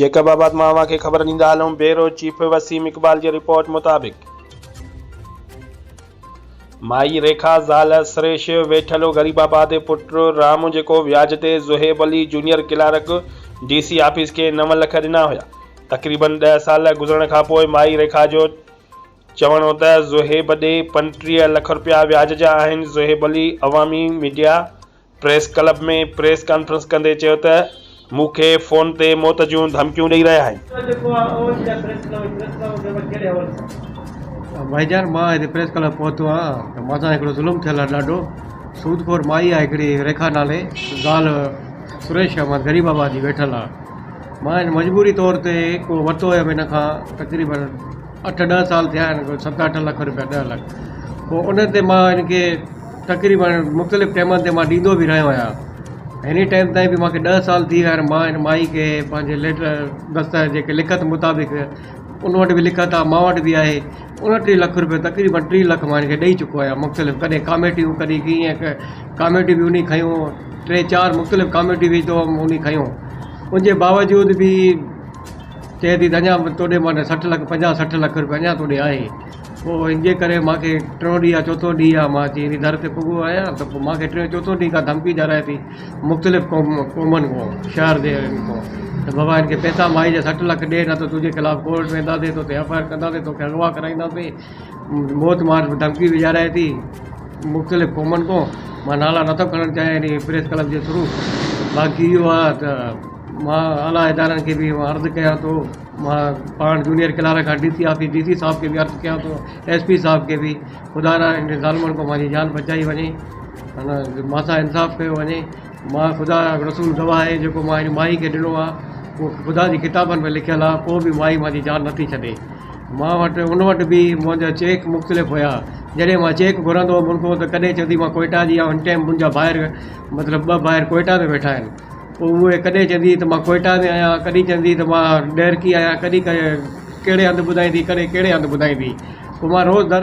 Jacob آباد مان اوهان کي خبر ڏيندا هلون بيورو چيف وسيم اقبال جي رپورٽ مطابق مائي ريکا زال سريش ويٺل غريب آباد پٽ رام جيڪو وياج تي Zohaib Ali junior clerk D C office کي 9 لک ڏنا هيا تقريبن 10 سال گذرڻ کانپوء مائي ريکا جو چوڻ هو ته زوهيب ڏي 35 لک رپيا وياج جا آهن Zohaib Ali Awami media press club ۾ press conference ڪندي چيو ته مون کي فون تي موت جون ڌمڪيون ڏئي رهيا آهن. ڀائيجان مان هتي پريس ڪلب پهتو آهيان ته مان سان هڪڙو ظلم ٿيل آهي ڏاڍو سود خور مائي آهي هڪڙي ريکا نالي زال سريش احمد غريب آباد جي ويٺل آهي مان هن مجبوري طور تي ڪو ورتو هيم هن کان تقريبن اٺ ڏهه سال ٿيا آهن ست اٺ لک روپيا ڏهه لک پوء ان تي مان هن کي تقريبن مختلف ٽيمن تي مان ڏيندو به رهيو آهيان هن ٽائيم تائين به مانکي ڏهه سال ٿي ويا آهن مان هن مائي کي پنهنجي ليٽر دستاويز جيڪي لکت مطابق ان وٽ به لکت آهي مان وٽ به آهي 29 لک روپيو تقريبن 30 لک مان هن کي ڏئي چڪو آهيان مختلف ڪڏهن ڪاميٽيون ڪڏهن ڪيئن ڪاميٽيون به انهي کنيون ٽي چار مختلف ڪاميٽيون وجهندو هئم انهي کنيو ان جي باوجود به چئي ٿي ته اڃا به توڏي مان 60 لک 50 60 لک روپيا اڃا توڏي آهي پوء ان جي ڪري مان کي ٽيون ڏينهن يا چوٿون ڏينهن آهي مان اچي هن در تي پڳو آهيان ته پوء مان کي ٽيون چوٿون ڏينهن کان ڌمڪي ڏيارائي ٿي مختلف قوم قومن کان شهر جي هن کان ته بابا هن کي پئسا مائي جا 60 لک ڏي نه ته تنهنجي خلاف ڪورٽ وينداسين تو تي ايف I R ڪنداسين توکي اغوا ڪرائينداسين موت مار ڌمڪي به ڏيارائي ٿي مختلف قومن کان مان نالا نٿو کڻڻ چاهيان هن پريس ڪلب جي ٿرو باقي اهو آهي ته مان اعليٰ ادارن کي به عرض ڪيان ٿو مان پاڻ جونيئر ڪلارڪ کان D C office D C صاحب کي به عرض ڪيان ٿو ايس پي صاحب کي به خدا را ان ظالمن کان مانجي جان بچائي وڃي مان سان انصاف ڪيو وڃي مان خدا رسول گواهه آهي جيڪو مان هن مائي کي ڏنو آهي اهو خدا جي ڪتابن ۾ لکيل آهي پوء به مائي مانجي جان نٿي ڇڏي مان وٽ ان وٽ به منهنجا چيڪ مختلف هيا جڏهن مان چيڪ گهرندو هئم ان کان ته ڪڏهن چوندي مان ڪوئيٽا جي آهيان هن ٽائيم منهنجا ڀائر مطلب ٻه ڀائر ڪوئيٽا ۾ ويٺا آهن پوء اهي ڪڏهن چوندي ته مان ڪوئيٽا ۾ آهيان، ڪڏهن چوندي ته مان ڏهرڪي آهيان، ڪڏهن ڪهڙي هنڌ ٻڌائيندي، ڪڏهن ڪهڙي هنڌ ٻڌائيندي. پوء مان روز در.